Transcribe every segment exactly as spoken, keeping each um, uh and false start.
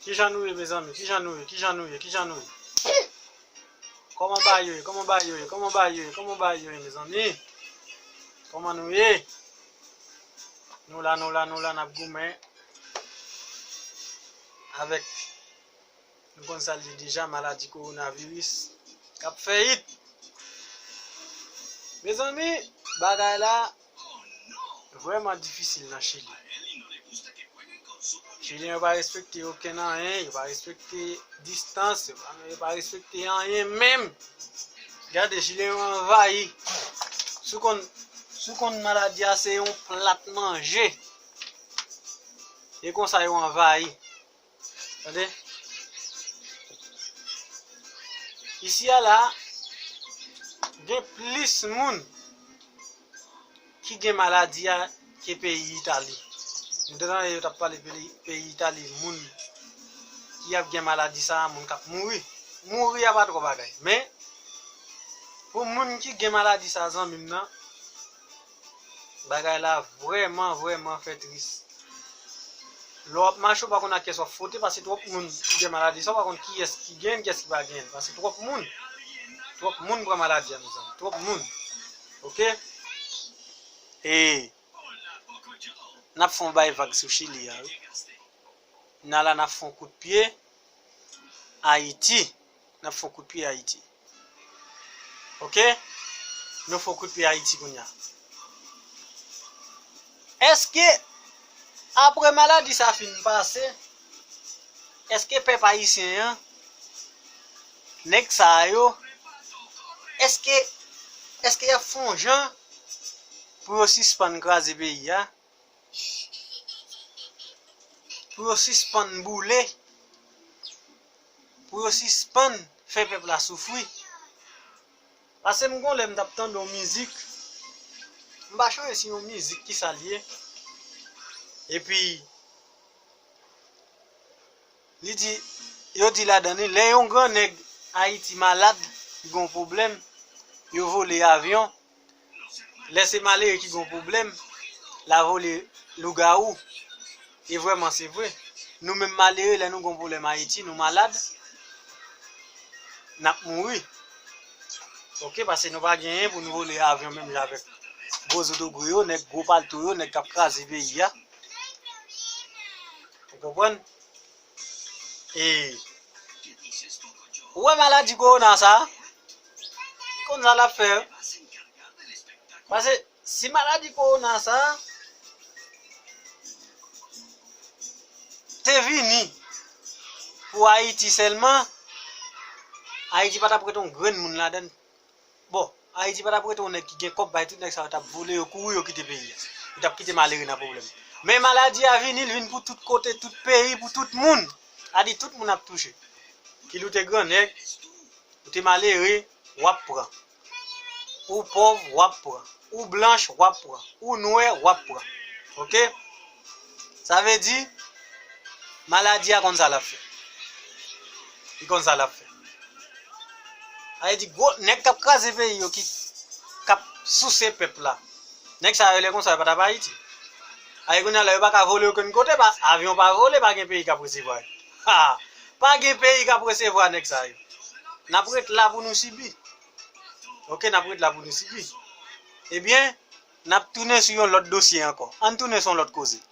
Kijan nou ye, mezanmi? Kijan nou ye? Kijan nou ye? Kijan nou ye? Kòman bagay yo ye? Kòman bagay yo ye? Kòman bagay yo ye? Kòman bagay yo ye, mezanmi? Kòman nou ye? Nou la, nou la, nou la, n ap goumen avèk, nou konn sa l ye deja, maladi kowonaviris k ap fè it. Mezanmi, bagay la vrèman difisil nan Chili. Chilyen yo pa respekte okenn anyen, yo pa respekte distans, yo pa, yo pa respekte anyen menm. Gade, Chilyen yo anvayi. Si w konn, si w konn maladi a se yon plat manje, e konsa yo anvayi. Tande? Isi a la, gen plis moun ki gen maladi a ke peyi Itali. Nou te tande yo t ap pale peyi, peyi Itali, moun ki ap gen maladi sa a, moun k ap mouri. Mouri a pa twò bagay. Men, pou moun ki gen maladi sa a, zanmi m nan, bagay la vrèman, vrèman fè tris. Lè w ap mache, w pa konn ak kiyès w ap fwote, paske twòp moun ki gen maladi sa, w pa konn kiyès ki genyen, kiyès ki pa genyen, paske twòp moun, twòp moun pran maladi a, mezanmi, twòp moun. Oke? E n ap fè yon bay vag sou Chili a, wi. N a la, n ap fè yon kout pye Ayiti. N ap fè yon kout pye Ayiti. Oke? Nou fè yon kout pye Ayiti kounye a. Èske, apre maladi sa fin pase, èske pèp ayisyen an, nèg sa yo, èske, èske y ap fè yon jan pou yo sispann kraze peyi a? Pou yo sispann boule, pou yo sispann fè pèp la soufri. Paske m gon lè m t ap tande yon mizik, m pa chonje si yon mizik ki sa l ye. Epi, li di, yo di ladan li, lè yon gran nèg Ayiti malad, li gon pwoblèm, yo vole avyon, lè se malere ki gon pwoblèm, l a vole lougawou. E vrèman, se vre. Nou menm malere, lè nou gon pwoblèm Ayiti, nou malad, n ap mouri. Oke, paske nou pa genyen pou nou vole avyon menm jan avèk gwo zodogwe yo, nèg gwo palto yo, nèg k ap kraze peyi a. Ou konprann? E, ou wè maladi kowona sa? Konn sa l ap fè. Paske si maladi kowona sa te vini pou Ayiti sèlman, Ayiti pa t ap ret yon grenn moun ladan l. Bon, Ayiti pa t ap ret yon nèg ki gen kòb bay tout nèg sa yo t ap vole, yo kouri, yo kite peyi a. Yo t ap kite malere nan pwoblèm. Men maladi a vini, l vin pou tout kote, tout peyi, pou tout moun. A di tout moun ap touche. Kil ou te gran nèg, ou te malere, w ap pran. Ou pòv, w ap pran. Ou blanch, w ap pran. Ou nwè, w ap pran. Oke? Sa vle di, maladi a konn sa l ap fè. Li konn sa l ap fè. Sa vle di, gwo nèg k ap kraze peyi yo, ki, k ap souse pèp la. Nèg sa yo, lè konsa, yo pa t ap Ayiti. Ayiti kounye a la, yo pa ka vole okenn kote, pa, avyon pa vole, pa gen peyi k ap resevwa yo. Ha! Pa gen peyi k ap resevwa nèg sa yo. N ap ret la pou nou sibi. Oke, n ap ret la pou nou sibi. Ebyen, n ap tounen sou yon lòt dosye ankò. Ann tounen sou yon lòt koze.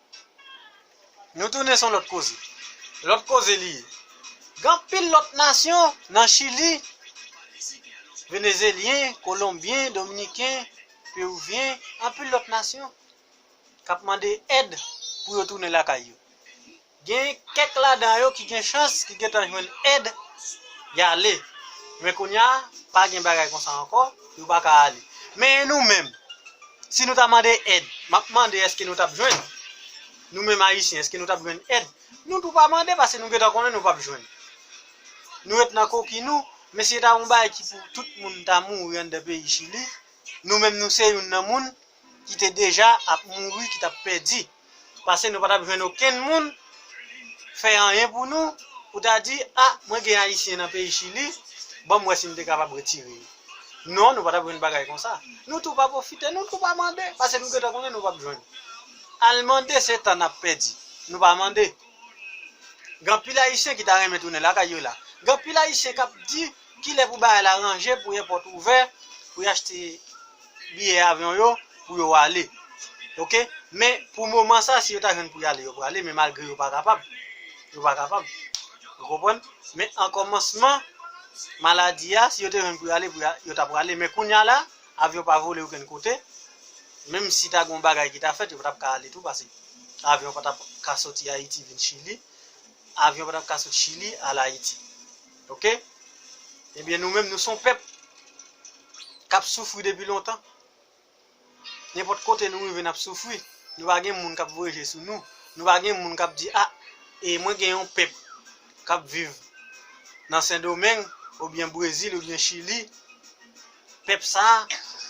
Nou tounen sou yon lòt koze. Lòt koze li ye. Gen anpil lòt nasyon nan Chili, Venezelyen, Kolonbyen, Dominiken, Peruvyen, anpil lòt nasyon k ap mande èd pou yo tounen lakay yo. Gen kèk ladan yo ki gen chans, ki gentan jwenn èd, y ale. Men kounye a, pa gen bagay konsa ankò, yo pa ka ale. Men nou menm, si nou ta mande èd, m ap mande èske nou t ap jwenn? Nou menm Ayisyen, èske nou t ap jwenn èd? Nou tou pa mande, paske nou gentan konnen nou p ap jwenn. Nou ret nan koki nou, men si se ta yon bagay ki pou tout moun ta mouri anndan peyi Chili, nou menm nou se youn nan moun ki te deja ap mouri, ki t ap pèdi. Paske nou pa t ap jwenn okenn moun fè anyen pou nou, pou ta di, a, mwen gen Ayisyen nan peyi Chili, ban m wè si m te kapab retire yo. Non, nou pa t ap jwenn bagay konsa. Nou tou pa pwofite, nou tou pa mande, paske nou gentan konnen nou p ap jwenn. Al mande, se tan n ap pèdi. Nou pa mande. Gen anpil Ayisyen ki ta renmen tounen lakay yo la. Gen anpil Ayisyen k ap di kilè pou bagay la ranje, pou èpòt ouvè, pou y achte biyè avyon yo, pou yo ale. Oke? Men pou moman sa, si yo ta jwenn pou y ale, yo prale, men malgre yo pa kapab. Yo pa kapab. Ou konprann? Men an kòmansman maladi a, si yo te jwenn pou y ale, pou y a- yo ta prale. Men kounye a la, avyon pa vole okenn kote. Menm si ta gen yon bagay ki ta fèt, yo pa t ap ka ale tou, paske avyon pa t ap ka soti Ayiti vin Chili. Avyon pa t ap ka sot Chili al Ayiti. Oke? Ebyen, nou menm, nou se yon pèp k ap soufri depi lontan. Nenpòt kote nou rive, n ap soufri. Nou pa gen moun k ap voye je sou nou. Nou pa gen moun k ap di, a, e mwen gen yon pèp k ap viv nan Sendomeng, oubyen Brezil, oubyen Chili. Pèp sa a,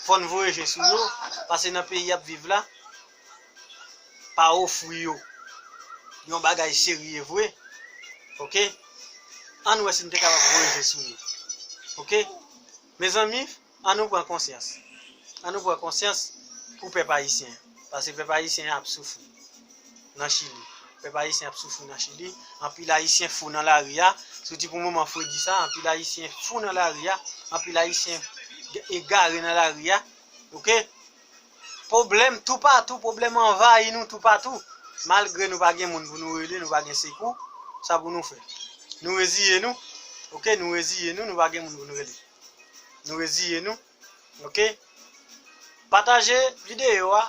fò n voye je sou yo, paske nan peyi y ap viv la, pa ofri yo yon bagay serye vre. Oke? Ann wè si n te kapab voye je sou yo. Oke? Mezanmi, ann nou pran konsyans. Ann nou pran konsyans pou pèp ayisyen. Paske pèp ayisyen ap soufri nan Chili. Pèp ayisyen ap soufri nan Chili. Anpil Ayisyen fou nan lari a. Soti pou moman fredi sa, anpil Ayisyen fou nan lari a. Anpil Ayisyen g- egare nan lari a. Oke? Pwoblèm toupatou, pwoblèm anvayi nou toupatou. Malgre nou pa gen moun pou nou rele, nou pa gen sekou, sa pou nou fè? Nou reziye nou. Oke, nou reziye nou, nou pa gen moun pou nou rele. Nou reziye nou. Oke? Pataje videyo a,